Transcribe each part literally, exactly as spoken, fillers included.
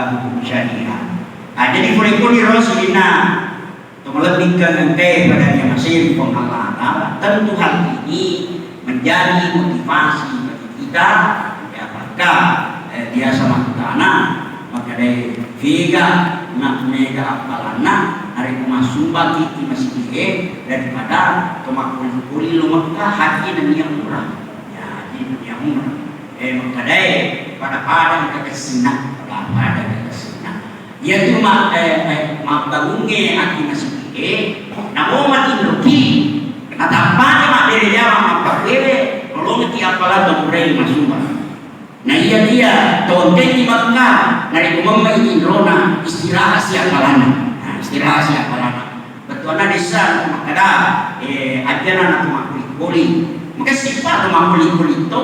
hukum syariah. Ah, jadi pole-pole ro sininna to malebbi engkae pada dia masih Puang Allah Ta'ala, tentu hal ini menjadi motivasi bagi kita, ya, apakah, eh, biasa makkutana, makkedai, "Fega na mega appalanna narekko massumbaki ki masigi'e daripada to makkuli-kuli lo Mekka haji nennia umrah." Ya, haji nennia umrah. Eh, makkedai, pada-pada engka kessinna, pada-pada engka kessinna. Iyatu ma-, eh, eh, mabbangungnge aki masigi'e, namo matinroki, natappani mabbere jama mappakuewe, lolongeki appalang to purae massumbang. Na iya-iya, tontenni Mekka, narekko memmai tinrona, istirahat si appalanna. Nah, istirahat si appalanna. Bettuanna dessa makkeda, eh, ajjana na to makkuli-kuli. Makessing pa to makkuli-kuli to,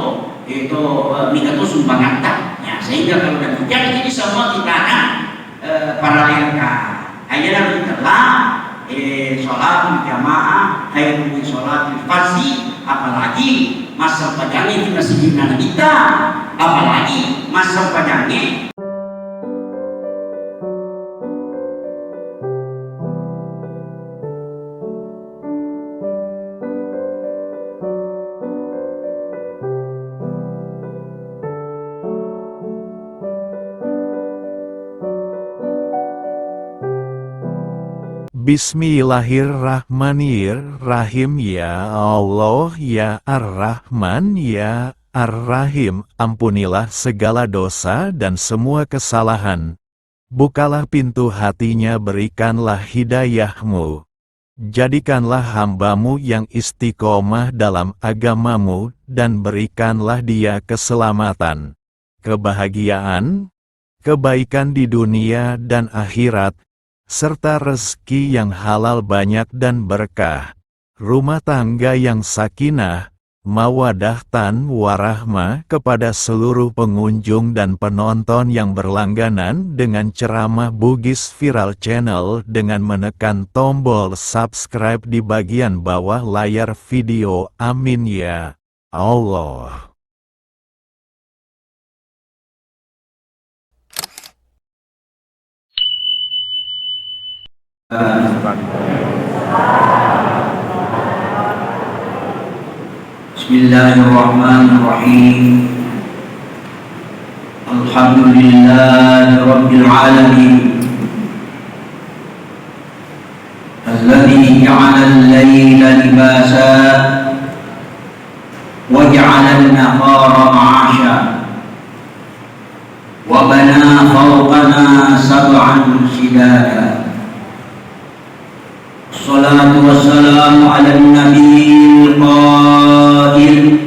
eh, to, eh, mega to sumbangatta. Ya, sehingga kalau demikian ini semua kita akan, eh, paralelkan. Aja nanti telah, eh, sholatul jamaah, khairun min sholatil fardhi, apalagi massempajangnge di masjid Nabi kita, apalagi massempajangnge Bismillahirrahmanirrahim. Ya Allah, ya Ar-Rahman, ya Ar-Rahim, ampunilah segala dosa dan semua kesalahan. Bukalah pintu hatinya, berikanlah hidayah-Mu. Jadikanlah hamba-Mu yang istiqomah dalam agama-Mu, dan berikanlah dia keselamatan, kebahagiaan, kebaikan di dunia dan akhirat, serta rezeki yang halal banyak dan berkah, rumah tangga yang sakinah, mawaddah, dan warahmah. Kepada seluruh pengunjung dan penonton yang berlangganan dengan ceramah Bugis Viral Channel dengan menekan tombol subscribe di bagian bawah layar video. Amin ya Allah. Bismillahirrahmanirrahim. Alhamdulillahirabbil alamin. Alladzi ja'alal laila libasa wa ja'alan nahara ma'asya. Wa bana fawqana sab'an shidada. Wassalatu wassalamu ala nabiyil qail,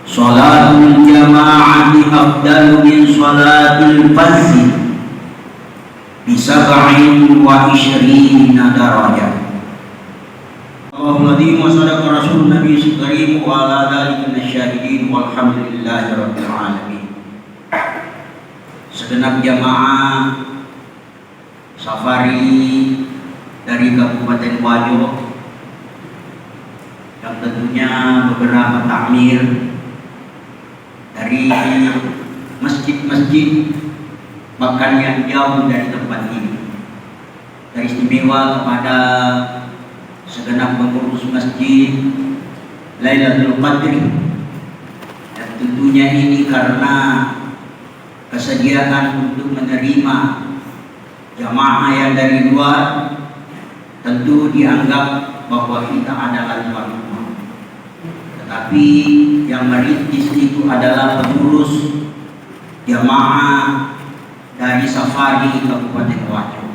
salatul jama'ati afdalu min salatil fardhi bi sab'in wa ishrina darajah. Allahul azim wa sadaqa rasul nabi karim wa ala dzalika minasyahidin walhamdulillahi rabbil alamin. Segenap jamaah safari dari Kabupaten Wajo, yang tentunya beberapa takmir dari masjid-masjid, bahkan yang jauh dari tempat ini. Teristimewa kepada segenap pengurus masjid Lailatul Qadri, dan tentunya ini karena kesediaan untuk menerima jamaah yang dari luar, tentu dianggap bahwa kita adalah tuan rumah. Tetapi yang merintis itu adalah pengurus jamaah dari Safari Kabupaten Wajo.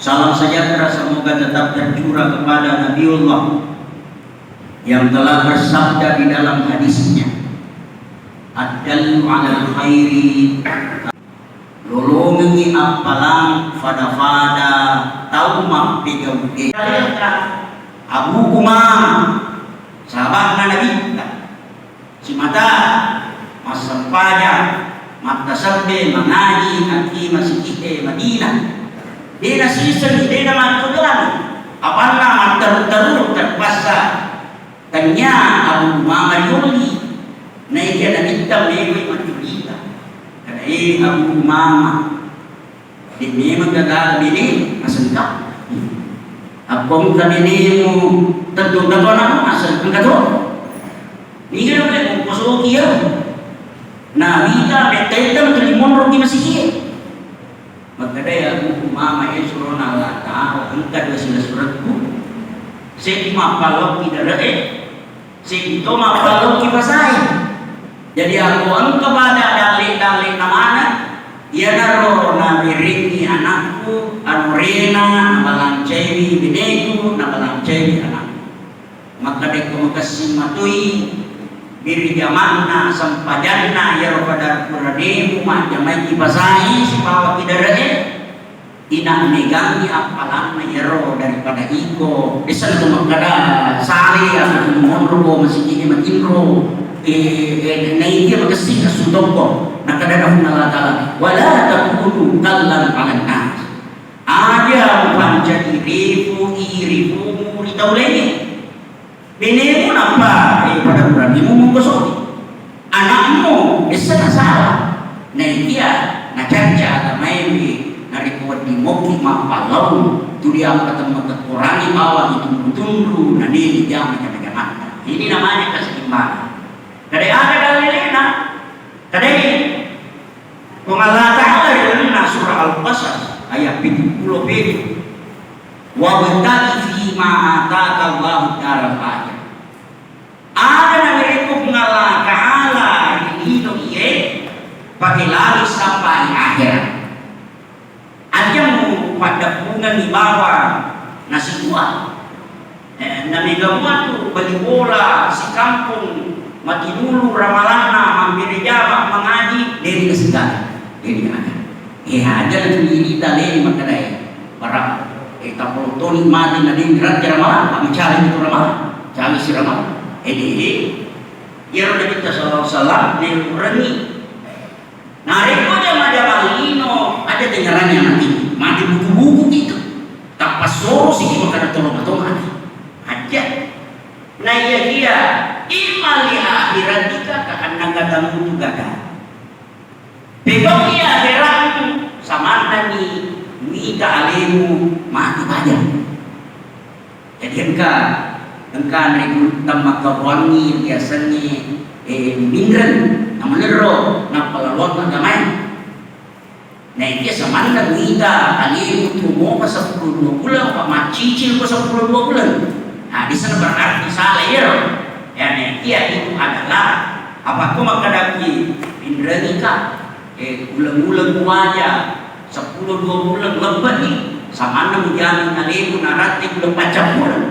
Salam sejahtera semoga tetap tercurah kepada Nabiullah yang telah bersabda di dalam hadisnya, "Ad-dallu 'alal khairi." Lolongengngi appalang fada-fada tau mappegau'e. Abu Umamah, sahaba'na Nabitta. Simata massempajang, mattasebbe, mangaji, akki masigi'e Madinah. De' nasisengngi, de' namattodoangi. Apanna matteru-teru terpaksa. Tennia Abu Umamah riolli. Naikia Nabitta mewai maccurita. Kadai Abu Umamah, de memang gaga bini asengka. Akko engka benemu, tentu engka to anakmu, aseng engka to. Niga dong mengkosoki ya. Nah, wita metta-etta menteri monro ki masigi. Makkedai Abu Umamah, e surona Allah Ta'ala, engka dua silessurekku. Seddi mappallokki dare'e, seddi to mappallokki pasae. Jadi, akko engka pada dalle-dalle'na maneng, iyanaro nawerengngi anakku, anorena, nabalancaiwi beneku, nabalancaiwi anakku. Makkedakko makessing matoi, biri jamanna, sempajanna, iyaro pada kuranemu majjamaiki pasae sibawa ki dare'e, ina megangngi appalanna iyaro daripada iko. Biasa tu makkeda sale atau monro ko masigi matinro, eh, eh, naikia makessing asu tokko. Nakkeda Puang Allah Ta'ala, "Wala takunu kallan alan nas." Aja mupancaji rifu, irifumu ri tau laingnge. Benemu nappa, eh, pada uranimu mengkosoki. Anakmu, biasa nasala. Naikia, nacacca agamaewe, narekko wedding mokki mappallau, tuli apa temmakekkorangi bawang itundu-tundu, nadeni jama jama-jamatta. Ini namanya keseimbangan. Kadai aga dallelena, kadai Puang Allah Ta'ala ri lalenna surah Al-Qasas ayat pitu pulo pede, "Wabtaghi fima ataka Allahu daral akhirah." Aga nawerekko Puang Allah Ta'ala ri lino iye, pake lalo sampai akhirat. Aja mupaddeppungengngi bawang nasi dua. Eh, namega mua tu bali bola sikampung, matinulu ramalanna, mabbere jama, mangaji, deri nasigala, deri ada. Eh, aja na tu lilita leni makkedae, bara, eh, tapolotoni mati na deri rante ramalan, maccale itu ramalan, cale si ramalan. Eh, deh, iyaro Nabitta sallallahu alaihi wasallam, ne urengi. Narekko jama-jama lino, aja tengngerangi anak ini. Mati buku-buku gitu. Tappa soro siki makkeda tolong atau mati. Aja. Nah, iya dia, imma li akhiratika, ka annang katamu tu gaga. Pegau'i akhiratmu, samannami mita alemu mati baja. Jadi engka, engka anre gurutta makkaroangngi riasengnge, eh, minreng, namanerro, nappalaloang agamae. Naikia samanna muita alemu tu mopa seppulo dua bulan, apa maccicil ko seppulo dua bulan. Nah, di sana berarti salah iyaro. Ya, naikia itu adalah apa ko makkadaki minrengika. Eh, uleng-uleng muaja, seppulo dua uleng lebbe'ni, samanna mujami nalemu naratte uleng paccappureng.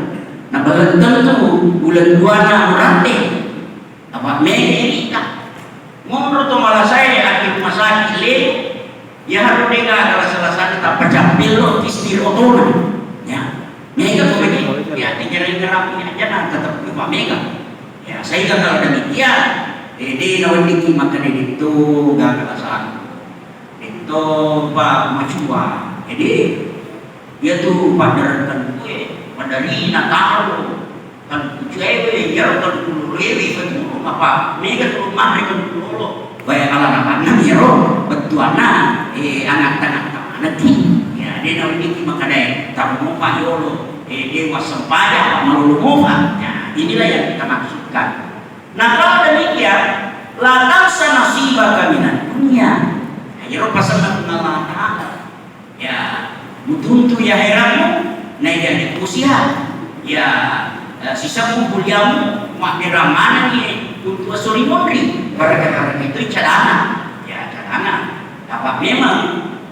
Nabaleng tentu uleng duana muratte. Apa mega irita. Monro to malasae aki rumah sakit lemu, ya harus dega ada rasa-rasanya tak pecah pil lo, istri otona. Ya, mega ko mega. Ya, tinggal rapi aja nah, tetap lupa mega. Ya, sehingga kalau demikian, eh, de naweddikki makkeda ditto gaga rasaku. Ditto pa macua. Jadi, iyatu paddareng tentu e, maderri nataro tentu cewe, iyaro tentu lolo ewe betul apa mega tu mare tentu lolo. Waya ala rapanna iyaro bettuanna, eh, angatta-ngatta manekki. Ya, de naweddikki makkedae, taro mopa yolo, eh, de wassempaja, malolo mopa. Ya, inilah yang kita maksudkan. Nah, kalau demikian, la tansa nasibaka minad dunya. Nah, iyaro pasenna Puang Allah Ta'ala. Ya, mutuntu ya heranmu, naik ya dikusihan. Ya, eh, sisabbu kuliahmu, mabbera manenni untuk suri monri. Barang-barang itu cadangan. Ya, cadangan. Apa memang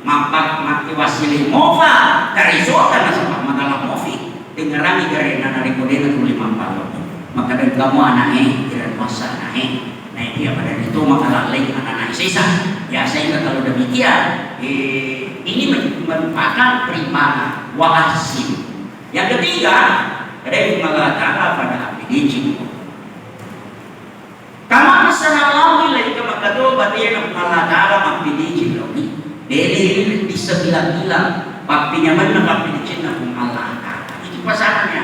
mappa-, matti wassili mofa, karisota nasaba magala mofi. Dengerangi garena narekko dena tuli mappallo. Makkeda engkamu ana'e, tidak kuasa ana'e. Nah, iya pada itu makalallei ana'e sesa. Ya, sehingga kalau demikian, eh, ini men-, merupakan perimbangan. Wa ahsin. Yang ketiga, dari Allah Ta'ala pada abdi dicing. Kama nassahha Allahu ilaika, maka to batena Puang Allah Ta'ala mappidicing laoni. Dede ri disebilang-bilang pappinyamenna pappidicinna Puang Allah Ta'ala. Itu pasangannya.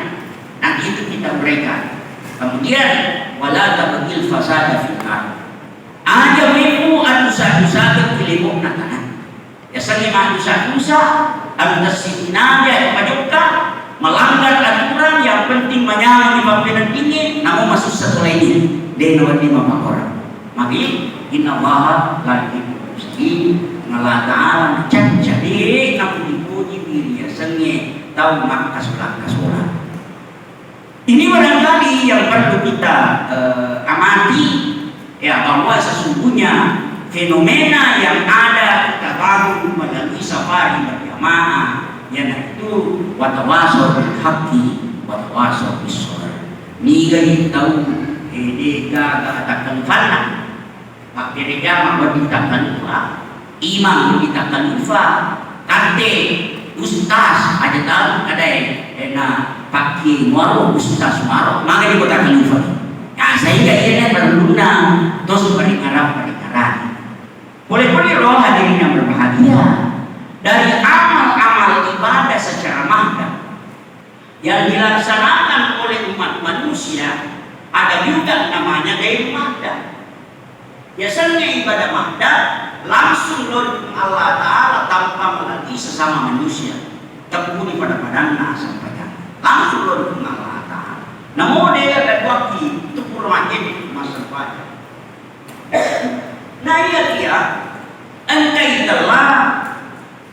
Nah, itu kita berikan. Kemudian, wala tabghil fasada fil ard. Aja memu adusa-dusakeng Sengnge madusa-dusa, anu tessitinaja, anu majokka, melanggar aturan, yang penting manyameng ipappeneddingnge, namo masussa tolainie, de' nawedding mappakorang. Magi, innallaha la yuhibbul mufsidin, Allah Ta'ala macacca, de' napuji-puji ri yasengnge tau makkasola-kasola. Ini barangkali yang perlu kita, eh, amati, ya, bahwa sesungguhnya fenomena yang ada kita bangun melalui safari berjamaah, iyanaritu watawasau bil haqqi, watawasau bis sabr. Niga tau, eh, de' gaga takkalufanna. Makkere jama wedding takkalufa, imang wedding takkalufa, katte, ustaz, aja tau kadae, eh, na pakki muaro, ustaz muaro, magani ko takkalufa. Nah, sehingga iyana perlunna tos paringarang-paringarang. Pole-pole ro hadirin yang berbahagia, dari amal-amal ibadah secara mahda yang dilaksanakan oleh umat manusia, ada juga namanya gairu mahda. Yasengnge ibadah mahda, langsung lao ri Puang Allah Ta'ala tanpa melalui sesama manusia. Teppuni pada-padanna sempajang. Langsung lao ri Puang Allah Ta'ala. Namo de' gaga duakki, tu pura makkedi massempajang. Nah, iya, iya, engka itella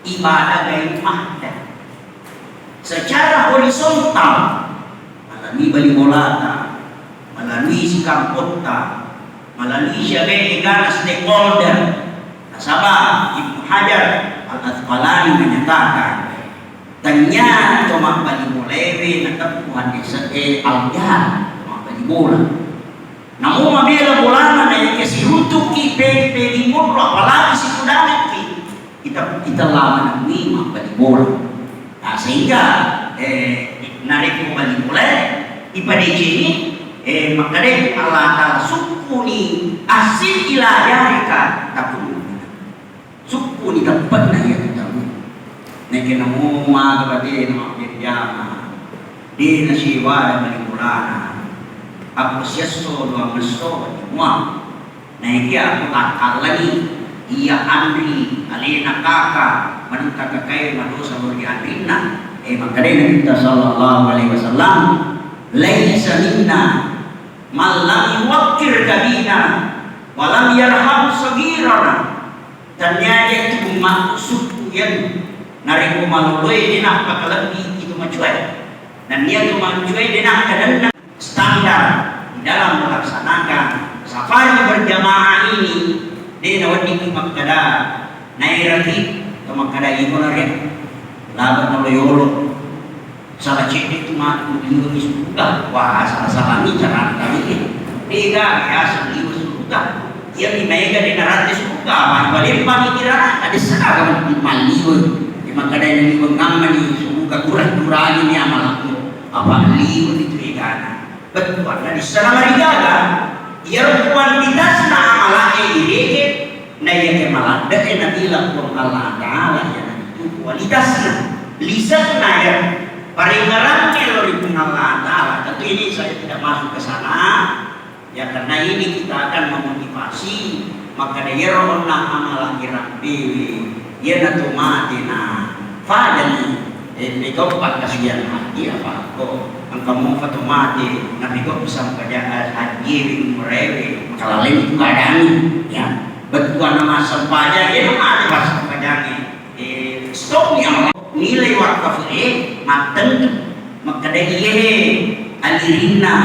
ibadah gairu mahda. Secara horizontal, melalui bali bolata, melalui sikampotta, melalui siaga egana stakeholder. Nasaba Ibnu Hajar Al-Asqalani menyatakan, tania to mabbali bolewe nateppu haddese'e aujang to mabbali bola. Namo mabela bolana naekke siruntukki pegi-pegi monro, apalagi situdangekki, kita, kita lawanangngi mabbali bola. Nah, sehingga, eh, narekko bali bola, ipadecengi, eh, makkedai Allah Ta'ala, sukkuni ahsin ila jarika takun mu'mina. Sukkuni teppe'na iyatu tau. Naekke namo maga batena mabberjama, de' nasiwada bali bolana. Akko siesso duangesso wajib mua. Naekia ko takkallani, iya anri, alena kaka, manengka kakae madosa lao ri anrinna. Eh, makkedai Nabitta sallallahu alaihi wasallam, "Laisa minna man lam yuwaqqir kabirana wa lam yarham saghirana." Tania de' tu umma sukku iyanu, narekko maloloe de' nappakalebbi itu macoae. Nennia tu macoae de' nakkadenna standar di dalam melaksanakan safari berjamaah ini, de' nawedding makkeda naeraki to makkeda iko nare laba nolo yolo. Sala cedde tu matu liwengi suruga. Wah, sala-salani carana tadi. Ega biasa liwe suruga. Iya mi maega de' naratte suruga. Apa ibalempangi kirana? Ada sega malliwe. Di makkeda liwe ngammani suruga kurang-kurangi ni amalakku. Apa liwe itu egana. Bettuanna dissana marigaga. Iyaro kuantitasna amala'e irege, naiyakia maladde'e nabila Puang Allah Ta'ala, iyanaritu kualitasna. Lisenna ya, parengngerangnge lao ri Puang Allah Ta'ala. Tentu ini saya tidak masuk ke sana. Ya, karena ini kita akan memotivasi, makkeda iyaro onna amala irampewe, iyanatu mate na fajani, eh, pegau pakkasiwiang haji apa ko engka mofa to mate, na pegau sampajang haji wi umuraiwe, makalaleng itu keadaannya, ya. Bettuanna massempajang, iya mate passempajangnge. Eh, stop ni Allah. Nilai wakaf e mattentu. Makkeda iye he alirinna,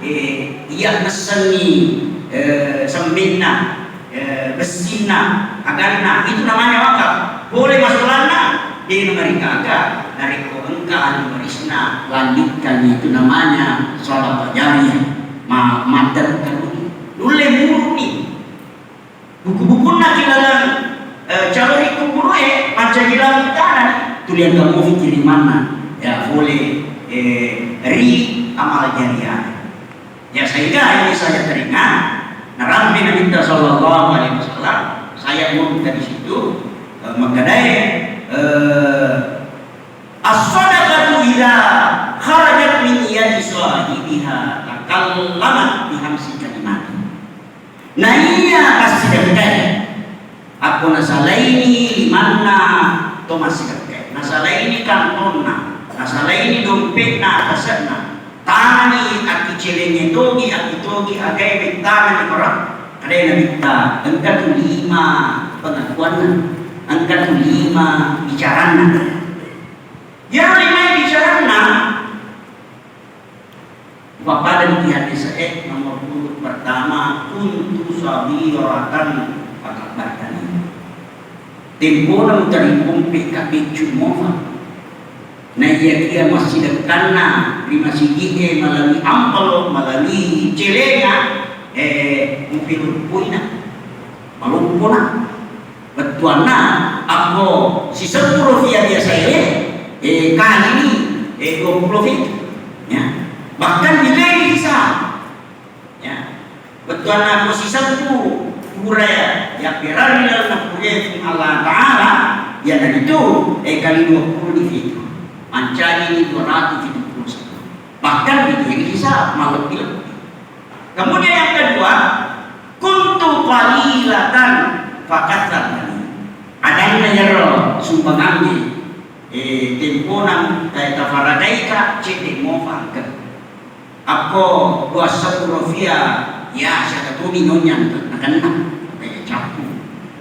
eh, iya messenni, eh, semminna, eh, bessinna, aganna, itu namanya wakaf. Boleh masolanna, de' namarigaga, narekko engka ahli warisna, lanjutkan, itu namanya sadaqah jariyah. Ma-, matteru-teruni. Nulle muruni. Buku-bukunna kilaleng, eh, calori kuburu'e, mancaji langit tanah, tuliang kamu kirimanna, ya, pole, eh, ri amal jariah. Ya, sehingga ini saya teringat, narampe Nabitta sallallahu alaihi wasallam, saya mau buka di situ, eh, makkedai, eh, as-sadaqatu idza kharajat min yadi sahibiha takallamat bi khamsi kalimat. Naiya passidekkae, Akko nasalaini limanna to massidekkae, nasalaini kantonna, nasalaini dompe'na, tase'na, tamani akkicelengnge togi, akkitogi agae mettamani koro. Kadae Nabitta, engka tu lima pengakuanna, engka tu lima bicaranna. Iyaro lima bicaranna, Pappada di hadis sahih nomor urut pertama, kuntu saghiratan fakabbartani. Tempona mutarimpompe ka beccu mofa. Naiyakia massidekkanna ri masigi'e malalui ampalo, malalui celenga, eh, mupiruppuina, malumpuna. Bettuanna, akko siseppulo rupiah biasae, eh, kalini, eh, dua puluh pitu. Ya. Bahkan di lain hisab. Ya. Bettuanna, akko siseppu pura ya, ya berarti dalam pura Allah Ta'ala, ya, dan itu, eh, kali dua puluh di situ. Mancaji dua ratus tujuh puluh satu. Bahkan di lain hisab, malam lebih. Kemudian yang kedua, kuntu qalilatan fakatsartani. Adanna iyaro sumbangangnge, eh, tempona, eh, tafaragaika, cedde mofa engka. Akko dua seppulo rupiah, ya, siaga toni nonyang nakenna, eh, cappu.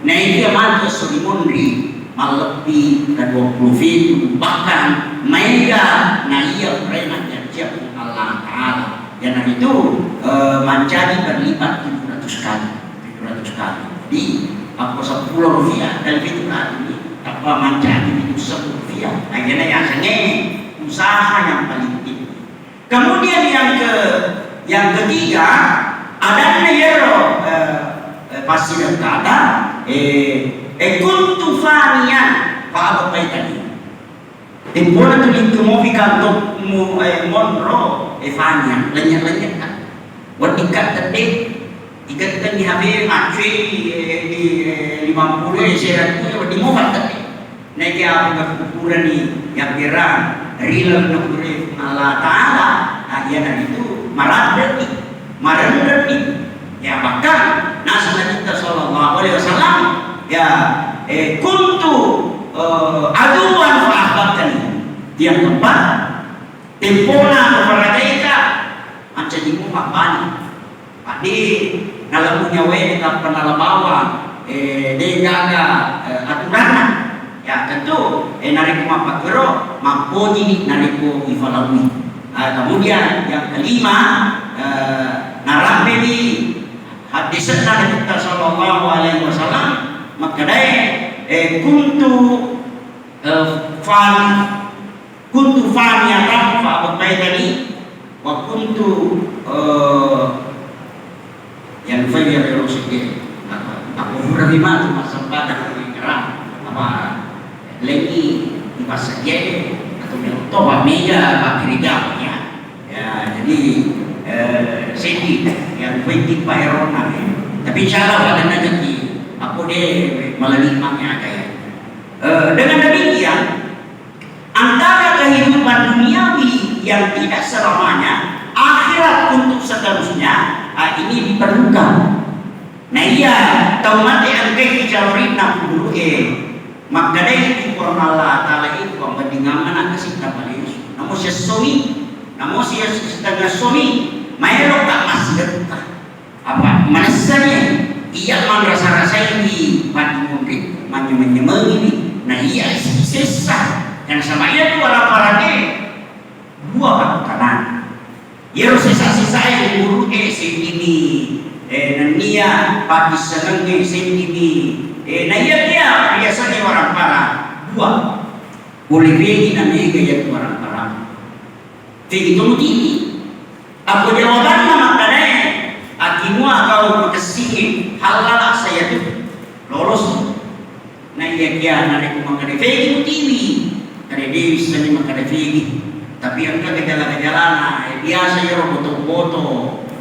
Naikia matu esso ri munri, mallebbi ka dua puluh pitu, bahkan maega naiya purae majjanjia Puang Allah Ta'ala. Iyanaritu, eh, mancaji berlipat tujuh ratus kali, tujuh ratus kali. Jadi, akko seppulo rupiah kali pitu kali, tappa mancaji pitu seppulo rupiah. Nah, iyana yasengnge usaha yang paling tinggi. Kemudian yang ke, yang ketiga, adanna iyaro, eh, eh, passidekkata, eh, eh, kuntu faniyan fa abqaitani. Tempona tu lingke mofi kanto mu, eh, monro, eh, faniyan, lennye-lennye kan. Wedding ka tedde, igettenni H P maccui, eh, di, eh, lima puluh, eh, seratus, eh, wedding mofa tedde. Naiki apa gakkukurani yappirang ri lalenna purae Allah Ta'ala, ah, iyanaritu maradde'ni, marenrenni. Ya, bahkan naseng Nabitta sallallahu alaihi wasallam, ya, eh, kuntu, eh, aduwan fa ahbabtani. Yang keempat, tempona mufaragaika, mancaji mupa bani. Padi nalemu nyawae tappa nala bawang, eh, de gaga, eh, aturanna. Ya, tentu, eh, narekko mappakkero, mappojini narekko ifalaui. Ah, kemudian yang kelima, eh, narampemi haddese'na Nabitta sallallahu alaihi wasallam makkedae, eh, kuntu, eh, fani Kuntu faniyatan fa abqaitani, wa kuntu, eh, yang fanya rero sedih. Apa, apa pura lima tu masa pada kami kerang. Apa, lagi di pasar jadi, atau yang toba meja, apa gereja, ya. Ya, jadi, eh, sedih, yang penting Pak Erona, ya. Tapi insya Allah, pada nanti, aku deh, malah lima ada ya. Eh, dengan demikian, Antara kehidupan duniawi yang tidak selamanya, akhirat untuk seterusnya, ah, ini diperlukan. Nah iya, tau mate engkai calorina kuburu'e, makkedai Puang Allah Ta'ala, iko wedding ammana kasitta palesu. Namo siessomi, namo sies-, setengah essomi, maelo ka massidekka. Apa manessani iya manrasa-rasaiwi, paddimonri, manynyameng-nyamengiwi, na iya sessa. Yang sama iya tu wala parane dua pakkutanana. Iyaro sesa-sesae umuru'e seddimi, eh, nennia paddissengengnge seddimi, eh, na iya kia biasanya warang para dua. Pole fegi na mega iya tu warang para. Fegi to mutiwi. Akko jawabanna makkadae, akimua kau makessingnge, hallala sayatu, lolos. Na iya kia narekko makkada fegi mutiwi, kada dewi sani makkada fegi. Tapi engka gejala-gejalana, eh, biasa iyaro boto-boto,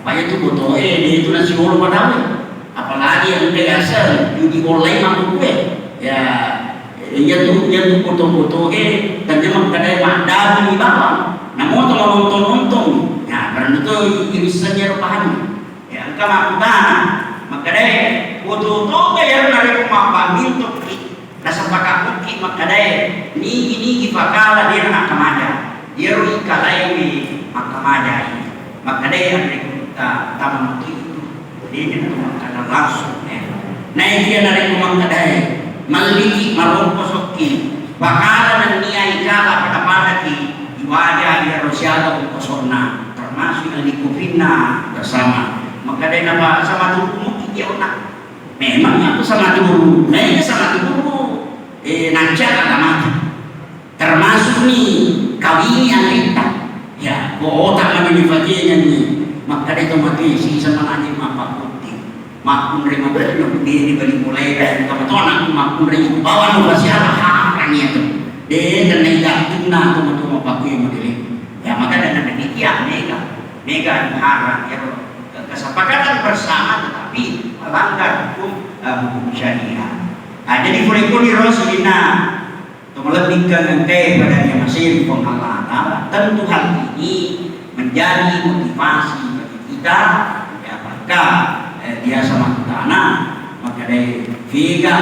apa iya tu boto, eh, de tu nasiolo padawe. Apalagi engka yaseng judi online makkukue. Ya, iya tu, iya tu foto-foto e, tanya makkadai maddami bawang. Namo to manontong-nontong. Ya, karena tu irisannya ro paham. Ya, engka makkutana, makkadai, Foto-foto iyaro narekko mabbangngi tokki, nasapakakukki makkedae, nigi-nigi pakala de' nakkamaja. Iyaro ikalaiwi makkamajai. Makkedae anre kutta tama matu itu. De' na tu makkada langsung, eh. Naikia narekko makkedae, malliki marongkosokki, pakala nennia ikala pada-padaki, iwaja iyaro siaga ongkosonna, termasuk yang likufinna bersama. Makkedae napa sama tuku mukki dia ona. Memang aku sama turu, mega sama turu, eh, nanca agama. Termasuk ni kawini anretta. Ya, ko otak mani dipakengenni. Makkeda to mati, sisa manangi mappakutti. Makkunrai mabelli, no kudini bali mulai dari utama to anakku makkunrai itu bawa no basiala harang itu. De, kena iga tunna to matu mapakui modele. Ya, maka dengan demikian mega, mega harang ya. Kesepakatan bersama tetapi melanggar hukum, eh, hukum syariah. Nah, jadi furikuni rosi dina to malebbi engkae pada dia masih Puang Allah Ta'ala. Tentu hal ini menjadi motivasi bagi kita, ya, apakah, eh, biasa makkutana, maka dari vega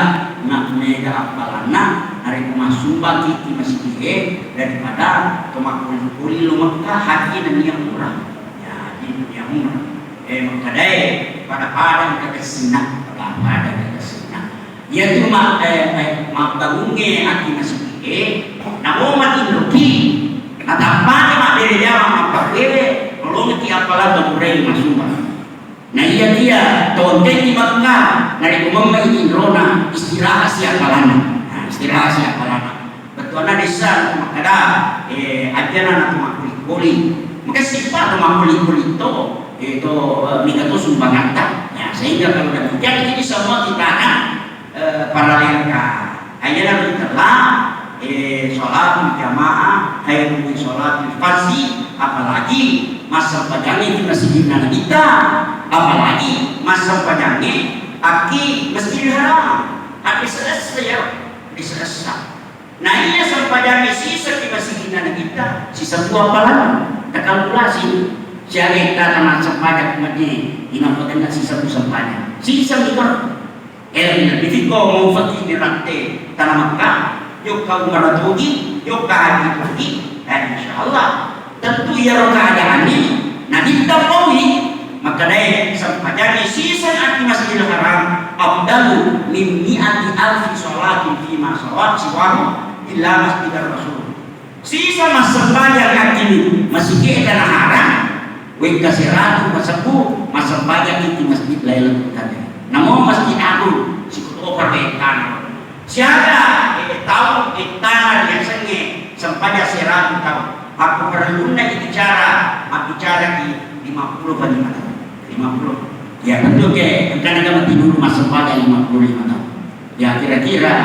nak mega appalanna, hari kumasumba ki masjid daripada to makkuli-kuli lo Mekah haji nennia umrah. Ya, haji nennia umrah. Eh, makkedae pada-pada engka kessinna, pada-pada engka kessinna. Iyatu ma-, eh, eh, mabbangungnge aki masigi'e, namo matinroki, natappani mabbere jama mappakewe, nolongeki appalang to purae masumba. Na iya-iya, tontenni Mekka, narekko memmai tinrona, istirahat si appalanna. Nah, istirahat si appalanna. Bettuanna dessa makkeda, eh, ajjana na to makkuli-kuli. Maka sifat to makkuli-kuli to, eh, to, eh, mega to sumbangatta. Ya, sehingga kalau demikian ini semua kita akan, eh, paralelkan. Aja nabi telah, eh, sholatul jamaah khairun min sholatil fardhi, apalagi massempajang di masjid Nabi kita, apalagi massempajang di aki Masjidil Haram. Habis selesai ya, habis selesai. Naiya sempajangnge siseng ri masigi'na Nabitta, sisebbu appalang, takalkulasi, siaga ettana massempajang magi, imam pagenna sisebbu sempajang, siseng iko. Eleng lebbi ko mau fakir di ratte tanah Mekah, jokka umrah togi, jokka haji togi, dan insyaallah Tentu iyaro keadaanni Nabitta pauwi makkedae, sempajangnge siseng aki Masjidil Haram afdalu min mi'ati alfi sholatin fima shawat siwahu illa Masjidar Rasul. Siseng massempajang aki Masjid Tanah Haram, wekka seratu masebbu massempajang ki Masjid Lailatul Qadar. Namo Masjid Agung, sikuto parwettana. Siaga, eh, tau ettana riasengnge sempajang seratu tau. Akko parellunna ibicara, mabbicara ki lima puluh pa lima tau. Lima puluh. Ya, tentu ke, engkana ga mati dulu massempajang lima puluh lima tau. Ya, kira-kira,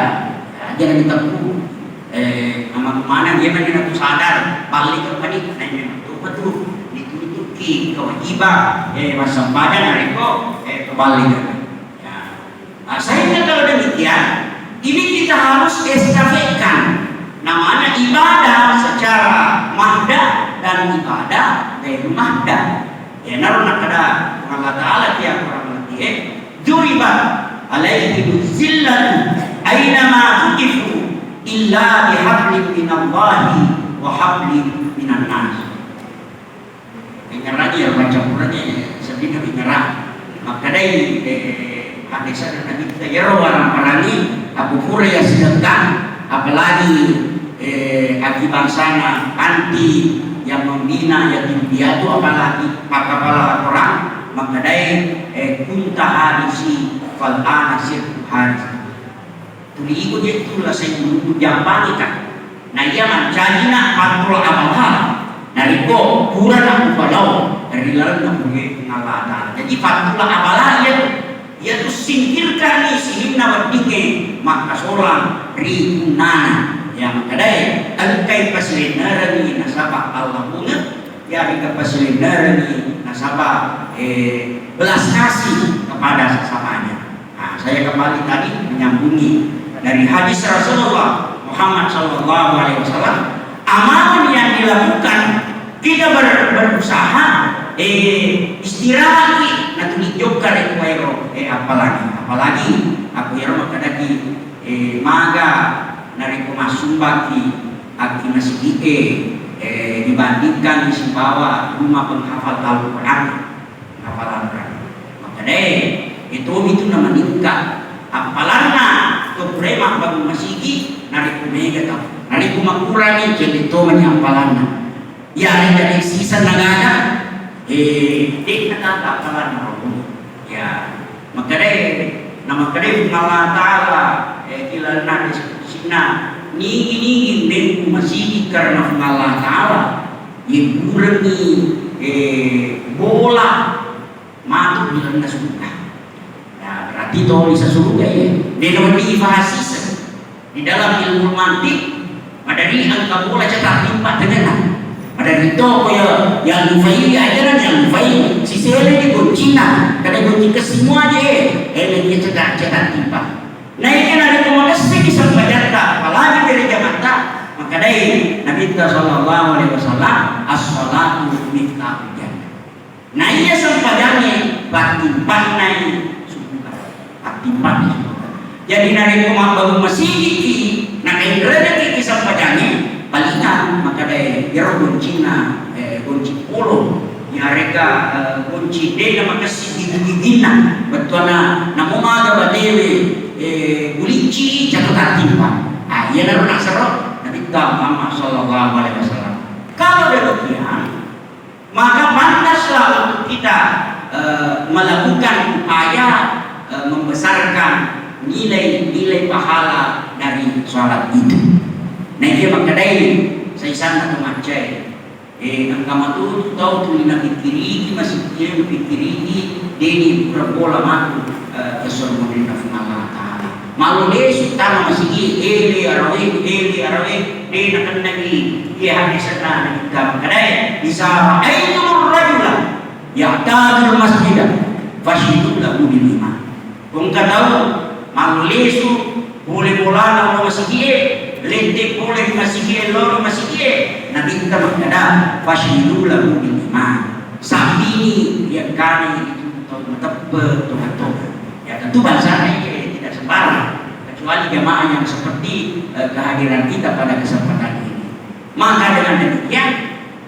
ya, jangan diteppu. Eh, nama kemana dia mani aku sadar, balik ke mani, nah, ini tuh betul. Ditutuki kewajiban, eh, massempajang narekko, eh, kembali ke. Ya. Nah, sehingga kalau demikian, ini kita harus estafetkan. Namanya ibadah secara mahda dan ibadah ghairu mahda. Ya, naru nakada Allah Ta'ala ki Al-Quran lagi, eh, "Duribat alaihim zillatu aina ma tuqifu illa bihablin minallahi wa hablin minan nas." Ingerrang iya, macampurengnge seddinna ingerrang. Makkedai, eh, hadisana Nabitta, iyaro warang-warangnge, aku pura iya sidekkang, apalagi, eh, aki bangsana anti yang membina yatim piatu, apalagi makkapala Korang, makkedai, eh, kunta harisi, fal ana sirtu harisi. Tuli iko je tu lasai guru jambangi ka. Na iya mancajina fattula abala. Narekko purana upalao ri lalenna Puang Allah Ta'ala. Jadi fattula abala iya tu, iya tu singkirkanni sininna weddingnge makkasolang ri punnana. Ya, makkedae engkai pasilennerengngi nasaba Allah bunge. Yaregga pasilennerengngi nasaba, eh, belas kasih kepada sesamanya. Nah, saya kembali tadi menyambungi dari hadis Rasulullah Muhammad sallallahu alaihi wasallam, amalan yang dilakukan kita ber-, berusaha, eh, istirahat ki, natuli jokka ri kuwairo, eh, apalagi Apalagi aku ero makkedaki, eh, maga narekko massumbaki akki masigi'e, eh, dibandingkan sibawa rumah penghafal Al-Quran. Hafalan Quran. Makkedae, etomi tu namaningka appalanna to purae mabbangung masigi narekko mega tau. Narekko makkurangi, cedde tomani appalanna. Iyarega de siseng nagaga, eh, de nagaga appalanna ro. Ya, makkedae, namakkedae Puang Allah Ta'ala, eh, ilalenna deskripsinna, nigi-nigi mabbangung masigi karena Puang Allah Ta'ala, yebburengngi, eh, bola matu ri lalenna suruga. Nah, berarti to lisa suruga, iya. De nawedding ifahasiseng. Di dalam ilmu mantik, madari engka bola cetak timpa tengena. Madari to ko ya, yang lufai ajaran yang lufai sisele di goncinna. Kada gonci kesimua je. Eh, dia cetak, cetak timpa. Naika narekko makessiki sempajatta, apalagi ri jama'ta, makkedai Nabitta sallallahu alaihi wasallam, "As-salatu miftahul jannah." Nah, iya sempajangnge pattimpannai suruga. Pattimpannai suruga. Jadi narekko mabbangung masigiki, nakainrengekiki sempajangnge, palingang makkedai iyaro goncinna, eh, gonci polo, iyarega, eh, gonci de namakessing gigi-giginna, bettuanna namo maga batewe, eh, gulicci, jatuh tattimpa. Ah, iyanaro nasero Nabitta Muhammad sallallahu alaihi wasallam. Kalau demikian, maka pantaslah untuk kita, eh, melakukan upaya, eh, membesarkan nilai-nilai pahala dari sholat itu. Nah, iya makkedai saisanna to maccae. Eh, engka matu tau tuli napikkiriki, masigi e napikkiriki, deni pura bola matu, eh, kessorongeng Puang Allah Ta'ala. Maulle suttama masigi, ele arawe, ele arawe, de nakennaki iya hadisna Nabitta makkedae, "Iza ra'aitumur rajula ya'tadul masjida fashidu lahu bil iman." Ko engka tau mallesu pole bolana lao masigie, lette pole ri masigie, lao ri masigie, Nabitta makkeda, "Fashidu lahu bil iman." Sambini riengkana itu tau mateppe toga-toga. Ya, tentu bahasanya ini tidak sembarang, kecuali jamaah yang seperti, eh, kehadiran kita pada kesempatan ini. Maka dengan demikian,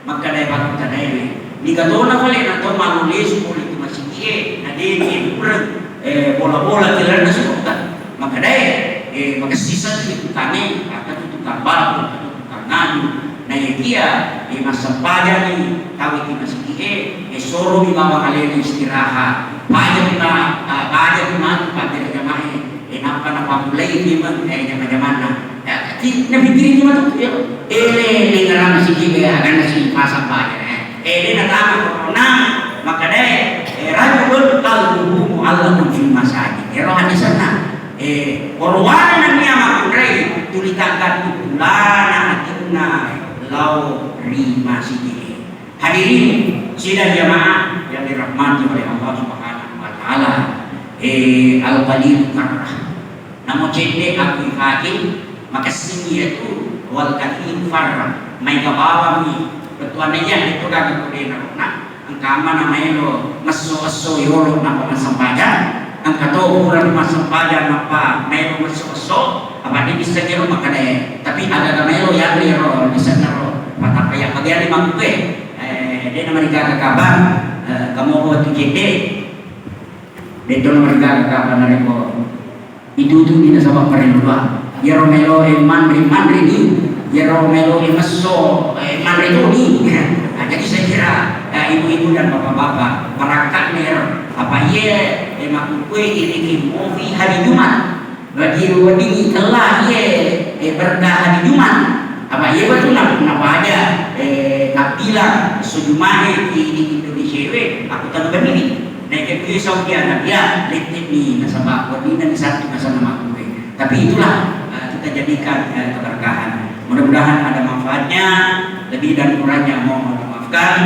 makkeda pakkutanaewe, niga tona pale na tau mallesu pole tu masigie, na de ni pureng, eh, bola-bola ki lalenna sukutta. Makkedae, eh, makessiseng ki tukangnge, atau tukang babu, atau tukang anu. Na iyakia, eh, massempajangi tau ki masigie, eh, soromi bawang alena istirahat. Pajaki ma-, ah, pajaki matu pabbere jamae. Eh, nappa napammulai memang, eh, jama-jamanna. Eh, ti-, napikkiriki matu, ya. Eh, le, le, ngarana siki, eh, aganna si pasang baja, eh. Eh, le, natama corona, makkeda, eh, rajulun qalbuhu mu'allaqun fil masajid. Ero hadisanna. Eh, orowane nennia makkunrai tuli taggattu pulana atinna lao ri masigi. Hadirin sidang jamaah yang dirahmati oleh Allah Subhanahu wa Ta'ala, eh, al-qalilu karrah. Namo cedde aku ifaki, makessing iyatu, wal kathiru farrah. Maega bawammi, bettuanna iya, itu gaga kode narokna, engka amma na maelo messo esso yolo nappa massempajang, engka to pura massempajang nappa maelo messo esso, apa ni bisa kiro makkeda, tapi aga-aga maelo yanre ro, bisa naro, patappa yang bagian lima kue. Eh, de namarigaga kabar, eh, kamu buat tu cedde, de to namarigaga kabar narekko itutu ni nasaba parellu doa. Iyaro melo e manre, manre ni. Iyaro melo e messo, eh, manre to ni. Nah, jadi saya kira, eh, ibu-ibu dan bapak-bapak, barakka nero. Apa iye, eh, makkukue ini ki mofi hari Jumat. Bagi weddingngi kella iye, eh, berkah hari Jumat. Apa iye betul na, napaja, eh, nabilang sejumane di, di Indonesia we, aku tahu begini. Naikekkué Saudi Arabia, lette'ni nasaba wenninna ni Sattu nasenna makkué. Tapi itulah, eh, kita jadikan, eh, keberkahan. Mudah-mudahan ada manfaatnya, lebih dan kurangnya mohon dimaafkan.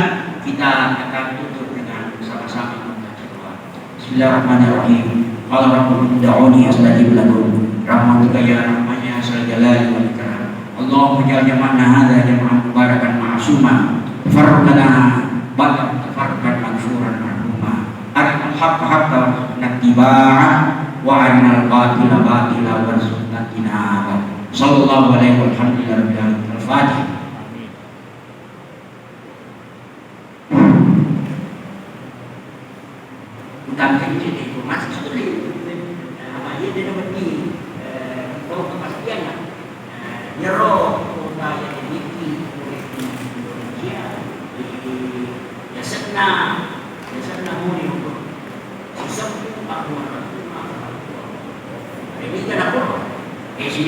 Kita akan tutup dengan sama-sama membaca doa. Bismillahirrahmanirrahim. Qala rabbukum ud'uni astajib lakum. Rahmatuka ya Rahman ya Zal Jalali wal Ikram. Allahumma ja'al jam'ana hadza jam'an mubarakan ma'suma. Tafarraqana ba'dahu tafarraqan maghfuran marhuma. Arinal haqqa haqqan warzukna ittiba'ah. وأرنا الباطل باطلا وارزقنا اجتنابه. صلى الله عليه والحمد لله رب العالمين. الفاتحة. Utang kaji de informasi sulit. Nah, apa dia dia dapat di, eh, tahu kepastiannya. Nah, dia roh kota yang dimiliki oleh Indonesia. Di, di, ya senang, ya senang muni untuk sisempur aku. Ini kan apa? Eh, sih,